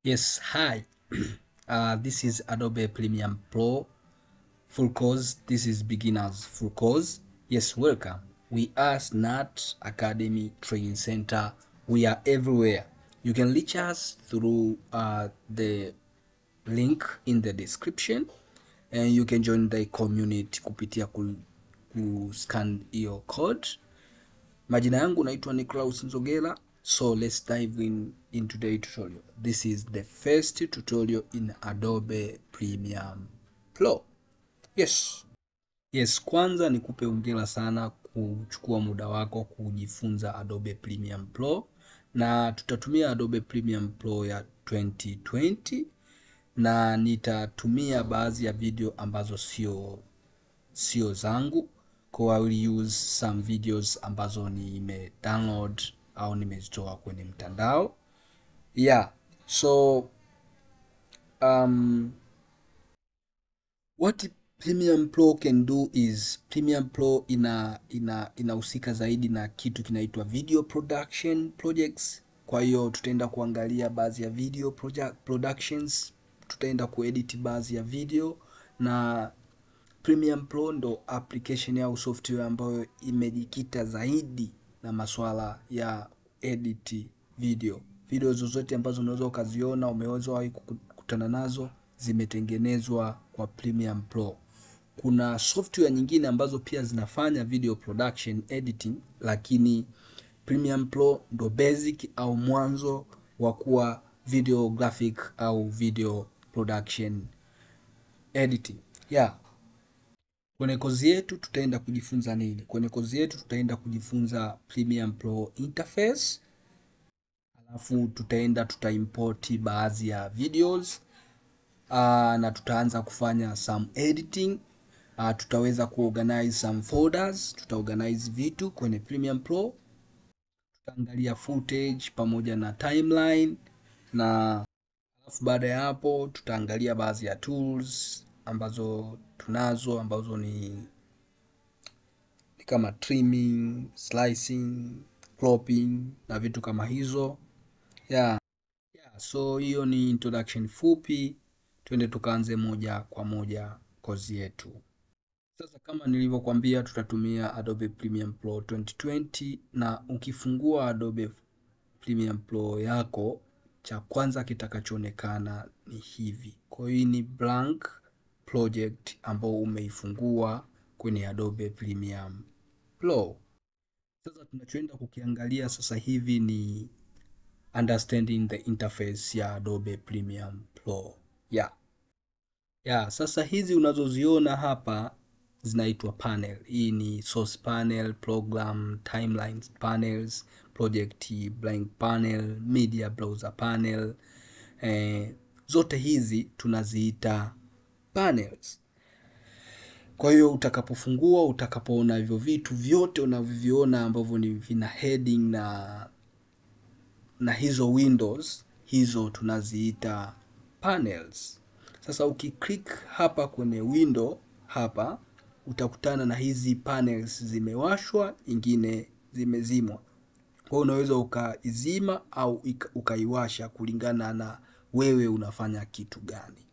Yes, hi. This is Adobe Premiere Pro full course. This is beginners full course. Yes, welcome. We are Snart Academy Training Center. We are everywhere. You can reach us through the link in the description, and you can join the community kupitia ku scan hiyo code. Majina yangu naitwa Niklaus Nzogela. So let's dive in today's tutorial. This is the first tutorial in Adobe Premiere Pro. Yes. Yes, kwanza nikupe hongera sana kuchukua muda wako kujifunza Adobe Premiere Pro, na tutatumia Adobe Premiere Pro ya 2020, na nitatumia baadhi ya video ambazo sio zangu. Kwa I will use some videos ambazo nime download au nimezitoa kwenye mtandao. What Premiere Pro can do is, Premiere Pro inahusika zaidi na kitu kinaitwa video production projects. Kwa hiyo tutaenda kuangalia baadhi ya video productions, tutaenda kuedit baadhi ya video, na Premiere Pro ndo application au software ambayo imejikita zaidi na masuala ya edit video. Video zozote ambazo unaweza ukaziona, umeweza wahi kukutana nazo, zimetengenezwa kwa Premiere Pro. Kuna software nyingine ambazo pia zinafanya video production editing, lakini Premiere Pro ndo basic au mwanzo wa kuwa video graphic au video production editing. Kwenye kozi yetu tutaenda kujifunza nini? Kwenye kozi yetu tutaenda kujifunza Premiere Pro interface, alafu tutaimport baadhi ya videos, na tutaanza kufanya some editing. Tutaweza kuorganize some folders, tutaorganize vitu kwenye Premiere Pro, tutaangalia footage pamoja na timeline, na alafu baada ya hapo tutaangalia baadhi ya tools ambazo tunazo, ambazo ni kama trimming, slicing, cropping na vitu kama hizo. Hiyo ni introduction fupi. Twende tukaanze moja kwa moja kozi yetu. Sasa kama nilivyokuambia, tutatumia Adobe Premiere Pro 2020, na ukifungua Adobe Premiere Pro yako, cha kwanza kitakachoonekana ni hivi. Kwa hiyo ni blank project ambao umeifungua kwenye Adobe Premiere Pro. Sasa tunachoenda kukiangalia sasa hivi ni understanding the interface ya Adobe Premiere Pro. Sasa hizi unazoziona hapa zinaitwa panel. Hii ni source panel, program, timelines panels, project blank panel, media browser panel. Zote hizi tunaziita panels. Kwa hiyo utakapofungua, utakapoona hivyo vitu vyote unavyoviona ambavyo ni vina heading na hizo windows, hizo tunaziita panels. Sasa ukiklik hapa kwenye window hapa, utakutana na hizi panels zimewashwa, nyingine zimezimwa. Kwa hiyo unaweza ukaizima au ukaiwasha kulingana na wewe unafanya kitu gani.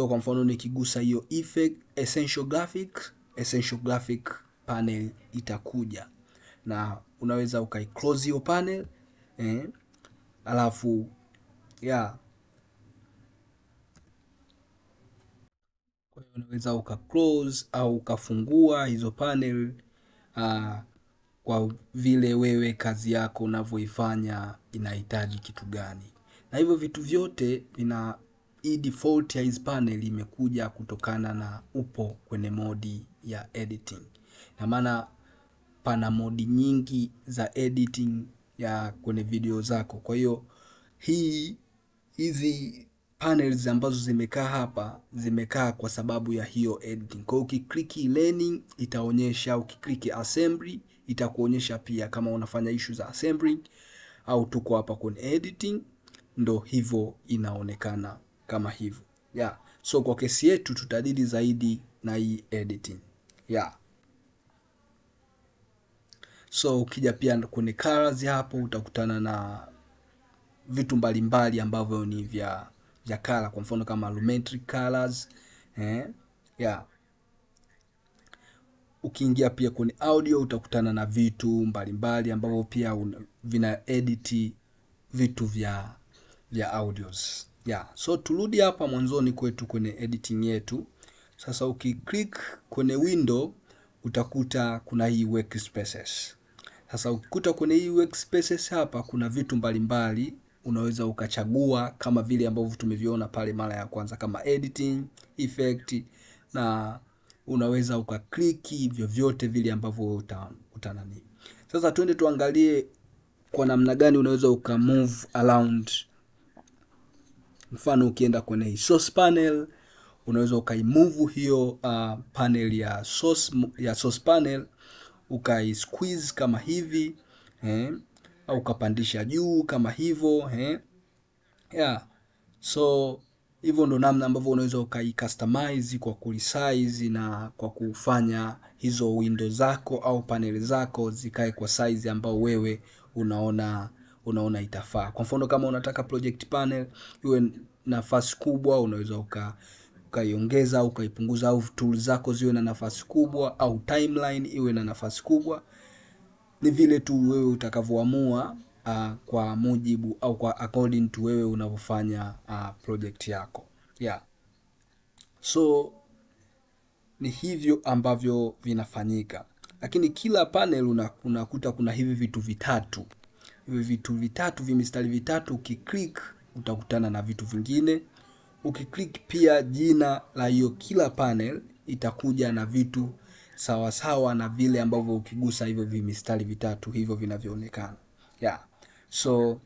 Kwa mfano nikigusa hiyo effect, essential graphic panel itakuja. Na unaweza ukai-close hiyo panel, alafu, yeah. Kwa hiyo unaweza uka-close au ukafungua hizo panel kwa vile wewe kazi yako unavyoifanya inahitaji kitu gani. Na hivyo vitu vyote vina hii default ya hizi panel imekuja kutokana na upo kwenye modi ya editing. Na maana pana modi nyingi za editing ya kwenye video zako. Kwa hiyo hizi panels ambazo zimekaa hapa zimekaa kwa sababu ya hiyo editing. Kwa hiyo ukiklik learning itaonyesha, ukiklik assembly itakuonyesha pia kama unafanya issue za assembly au tuko hapa kwenye editing, ndo hivyo inaonekana kama hivyo. Kwa kesi yetu tutadili zaidi na hii editing. Ukija pia kwenye colors hapo utakutana na vitu mbalimbali ambavyo ni vya color, kwa mfano kama lumetric colors yeah. Ukiingia pia kwenye audio utakutana na vitu mbalimbali ambavyo pia vina edit vitu vya audios. Yeah. So turudi hapa mwanzoni kwetu kwenye editing yetu. Sasa ukiclick kwenye window utakuta kuna hii workspaces. Sasa ukikuta kwenye hii workspaces hapa kuna vitu mbalimbali unaweza ukachagua kama vile ambavyo tumeviona pale mara ya kwanza kama editing, effect, na unaweza ukakliki vyovyote vile ambavyo utanani. Sasa twende tuangalie kwa namna gani unaweza uka move around. Mfano ukienda kwenye hii source panel unaweza ukaimove hiyo panel ya source panel ukai squeeze kama hivi au ukapandisha juu kama hivyo Yeah. So hivyo ndo namna ambavyo unaweza ukai customize kwa kuresize na kwa kufanya hizo window zako au panel zako zikae kwa size ambao wewe unaona itafaa. Kwa mfano kama unataka project panel iwe nafasi kubwa, unaweza ukaiongeza au ukaipunguza, au tools zako ziwe na nafasi kubwa au timeline iwe na nafasi kubwa. Ni vile tu wewe utakavyoamua kwa mujibu au kwa according to wewe unavyofanya project yako. Yeah. So ni hivyo ambavyo vinafanyika. Lakini kila panel unakuta kuna hivi vitu vitatu. Hivi vitu vitatu, vimistari vitatu, ukiclick utakutana na vitu vingine. Ukiclick pia jina la hiyo kila panel itakuja na vitu sawa sawa na vile ambavyo ukigusa hivyo vimistari vitatu hivyo vinavyoonekana. Yeah. So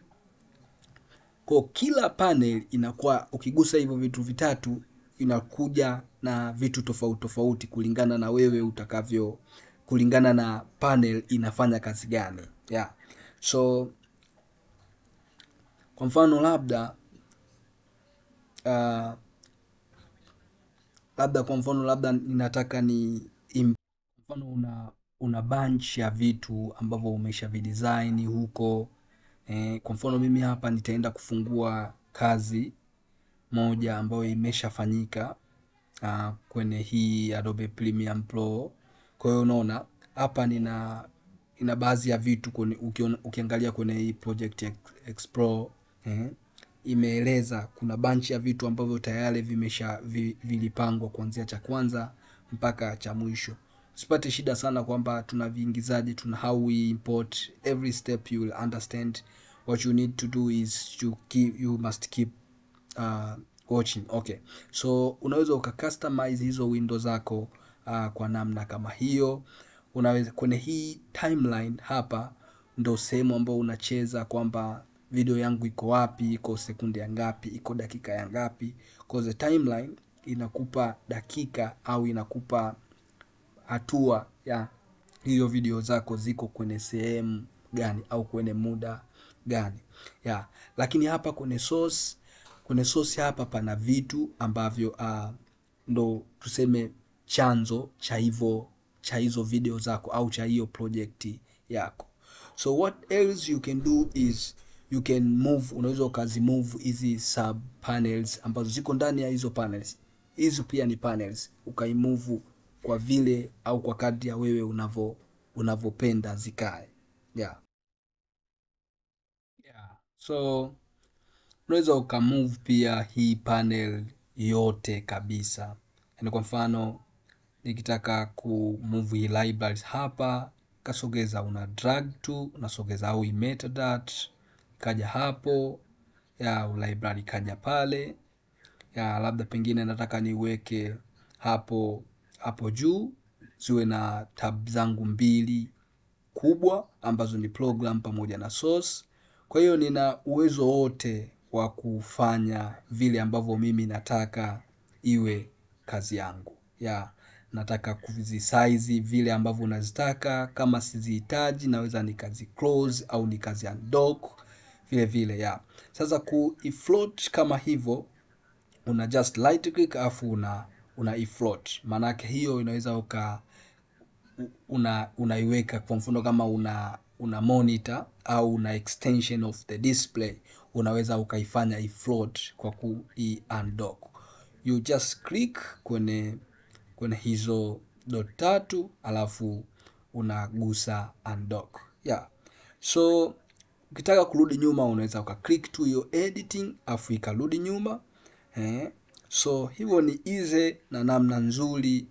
kwa kila panel inakuwa ukigusa hivyo vitu vitatu inakuja na vitu tofauti tofauti kulingana na wewe utakavyo, kulingana na panel inafanya kazi gani. Yeah. So kwa mfano labda labda ninataka ni mfano una bunch ya vitu ambavyo umeshavidesign huko. Kwa mfano mimi hapa nitaenda kufungua kazi moja ambayo imeshafanyika kwenye hii Adobe Premiere Pro. Kwa hiyo unaona hapa nina baadhi ya vitu kwenye, ukiangalia kwenye hii Project Explorer imeeleza kuna bunch ya vitu ambavyo tayari vilipangwa kuanzia cha kwanza mpaka cha mwisho. Usipate shida sana kwamba tunaviingizaje, tuna how we import. Every step you will understand. What you need to do is to keep, you must keep watching. Okay. So unaweza uka customize hizo window zako kwa namna kama hiyo. Unaweza kwenye hii timeline hapa ndo sehemu ambayo unacheza kwamba video yangu iko wapi, iko sekunde ya ngapi, iko dakika ya ngapi. Cause the timeline inakupa dakika au inakupa hatua ya hiyo video zako ziko kwenye sehemu gani au kwenye muda gani. Yeah. Lakini hapa kwenye source hapa pana vitu ambavyo ndo tuseme chanzo cha hivyo, cha hizo video zako au cha hiyo project yako. So what else you can do is you can move, unaweza ukazimove hizi sub panels ambazo ziko ndani ya hizo panels. Hizo pia ni panels, ukaimove kwa vile au kwa kadri ya wewe unavyopenda zikae. Yeah. Yeah. So unaweza ukamove pia hii panel yote kabisa. Yaani kwa mfano nikitaka kumove hii libraries hapa, kasogeza, una drag tu, unasogeza au metadata kaja hapo, ya library kaja pale. Ya labda pengine nataka niweke hapo hapo juu ziwe na tab zangu mbili kubwa ambazo ni program pamoja na source. Kwa hiyo nina uwezo wote wa kufanya vile ambavyo mimi nataka iwe kazi yangu. Ya nataka kuzisize vile ambavyo nazitaka, kama sizihitaji naweza nikazi close au nikazi undock vile vile. Ya sasa ku ifloat kama hivyo, una just right click afu una ifloat. Maana yake hiyo inaweza unaiweka kwa mfano kama una monitor au una extension of the display, unaweza ukaifanya ifloat kwa ku undock. You just click kwenye hizo dot tatu alafu unagusa undock. Yeah. So ukitaka kurudi nyuma unaweza uka click tu hiyo editing afu ikarudi nyuma. So hivyo ni easy na namna nzuri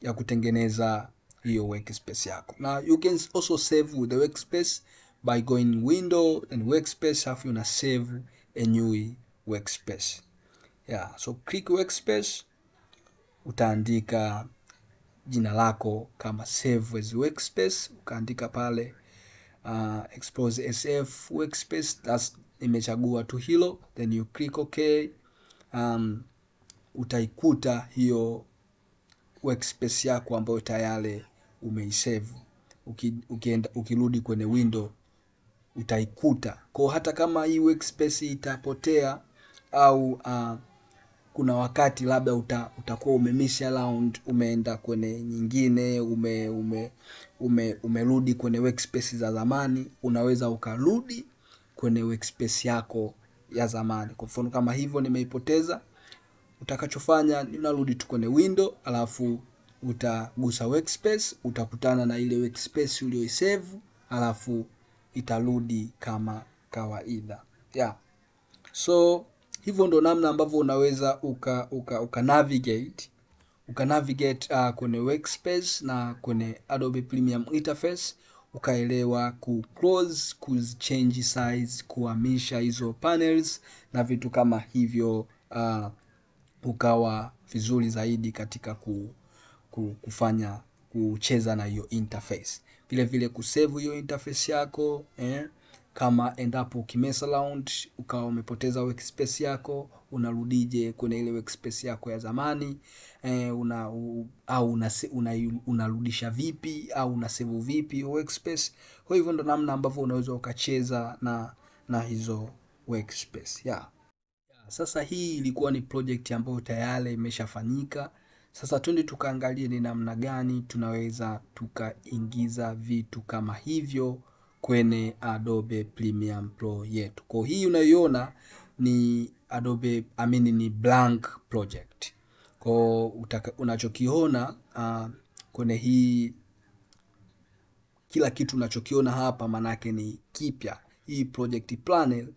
ya kutengeneza hiyo workspace yako. Na you can also save with the workspace by going window and workspace, afu una save a new workspace. Yeah, so click workspace, utaandika jina lako kama save as workspace, ukaandika pale Expose SF workspace, that's nimechagua tu hilo, then you click okay. Utaikuta hiyo workspace yako ambayo tayari umeisave. Ukienda ukirudi kwenye window utaikuta. Kwa hata kama hii workspace itapotea au kuna wakati labda utakuwa umemiss around, umeenda kwenye nyingine, umerudi kwenye workspace za zamani, unaweza ukarudi kwenye workspace yako ya zamani. Kwa mfano kama hivyo nimeipoteza, utakachofanya ni unarudi tu kwenye window alafu utagusa workspace, utakutana na ile workspace uliyoisave, alafu itarudi kama kawaida. Yeah. So hivyo ndo namna ambavyo unaweza uka navigate kwenye workspace na kwenye Adobe Premium Interface, ukaelewa ku close, ku change size, kuhamisha hizo panels na vitu kama hivyo, ukawa vizuri zaidi katika kufanya kucheza na hiyo interface. Vile vile kusave hiyo interface yako, kama endapo ukimess around ukawa umepoteza workspace yako, unarudije kwenye ile workspace yako ya zamani, au unarudisha vipi au unasave vipi workspace. Kwa hivyo ndo namna ambavyo unaweza ukacheza na hizo workspace. Yeah. Sasa hii ilikuwa ni project ambayo tayari imeshafanyika. Sasa twende tukaangalie ni namna gani tunaweza tukaingiza vitu kama hivyo kwenye Adobe Premiere Pro yetu. Kwa hii unayoiona ni Adobe, I mean ni blank project. Kwa unachokiona kwenye hii, kila kitu unachokiona hapa manake ni kipya. Hii project panel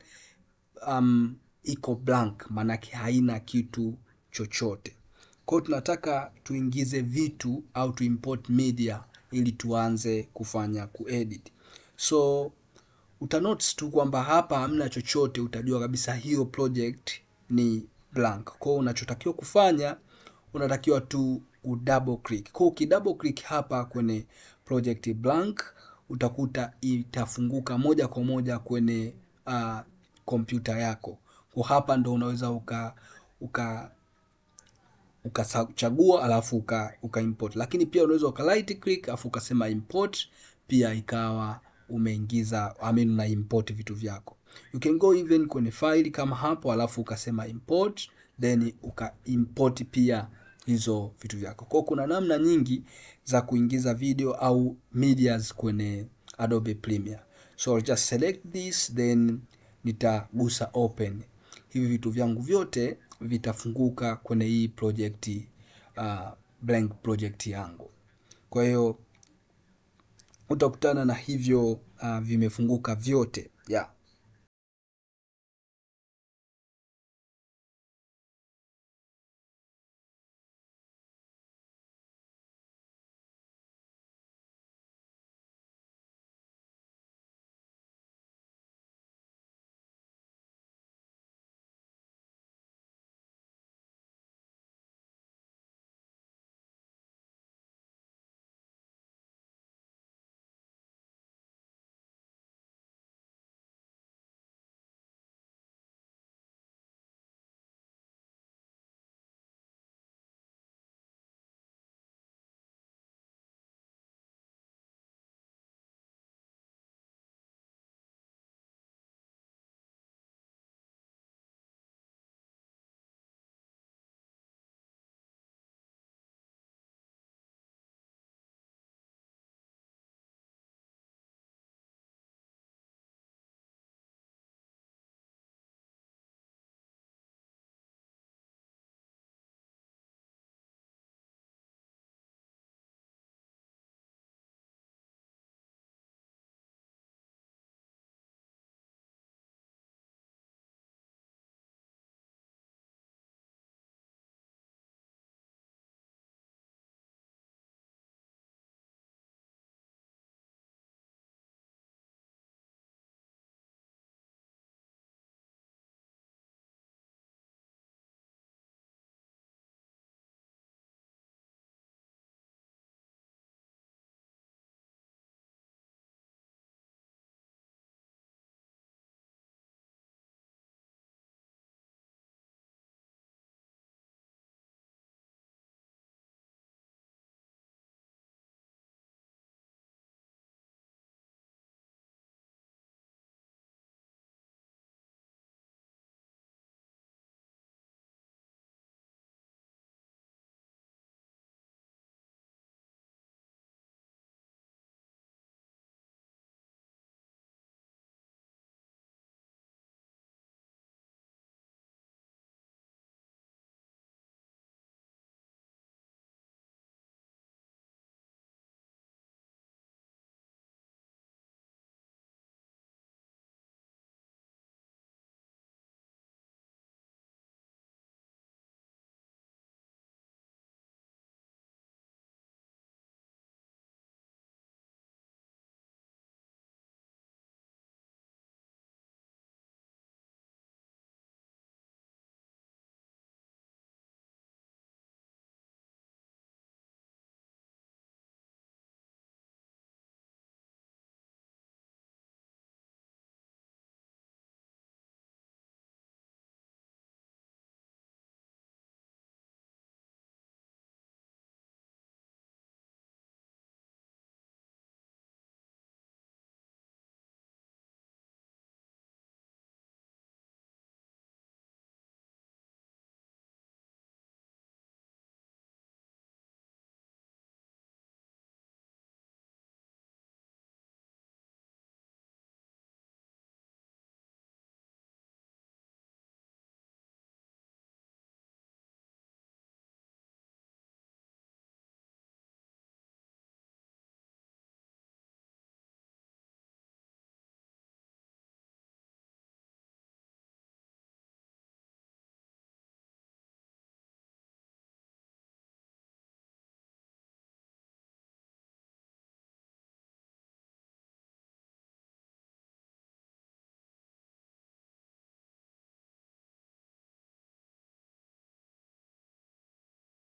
iko blank, manake haina kitu chochote. Kwa hiyo tunataka tuingize vitu au tu import media ili tuanze kufanya kuedit. So utanotice tu kwamba hapa hamna chochote, utajua kabisa hiyo project ni blank. Kwa hiyo unachotakiwa kufanya, unatakiwa tu u double click. Kwa hiyo uki double click hapa kwenye project blank, utakuta itafunguka moja kwa moja kwenye kompyuta yako. Kwa hapa ndo unaweza ukachagua alafu uka import. Lakini pia unaweza uka right click alafu ukasema import, pia ikawa umeingiza, I mean una import vitu vyako. You can go even kwenye file kama hapo alafu ukasema import, then uka import pia hizo vitu vyako. Kwa kuna namna nyingi za kuingiza video au medias kwenye Adobe Premiere. So I'll just select this, then nitagusa open. Hivi vitu vyangu vyote vitafunguka kwenye hii project, blank project yangu. Kwa hiyo utakutana na hivyo vimefunguka vyote. Yeah.